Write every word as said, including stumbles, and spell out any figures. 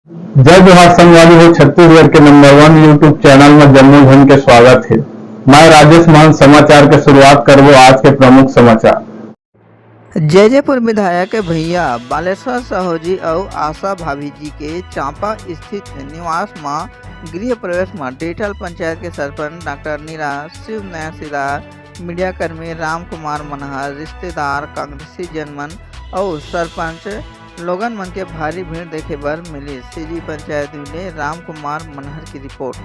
जय जोहार संगवारी हो, छत्तीसगढ़ के नंबर वन YouTube चैनल में जम्मो झन के स्वागत हे। मैं राजेश महंत समाचार के शुरुआत करबो आज के प्रमुख समाचार। जैजेपुर विधायक भैया बालेश्वर साहू जी अउ आशा भाभी जी के चांपा स्थित निवास म गृह प्रवेश म डेठल पंचायत के सरपंच डॉक्टर नीरा, शिव नया सिला, मीडिया कर्मी राम कुमार मनहर, रिश्तेदार, कांग्रेसी जनमन अउ सरपंच लोगन मन के भारी भीड़ देखे बर मिलिस। सीजी पंचायत ले राम कुमार मनहर की रिपोर्ट।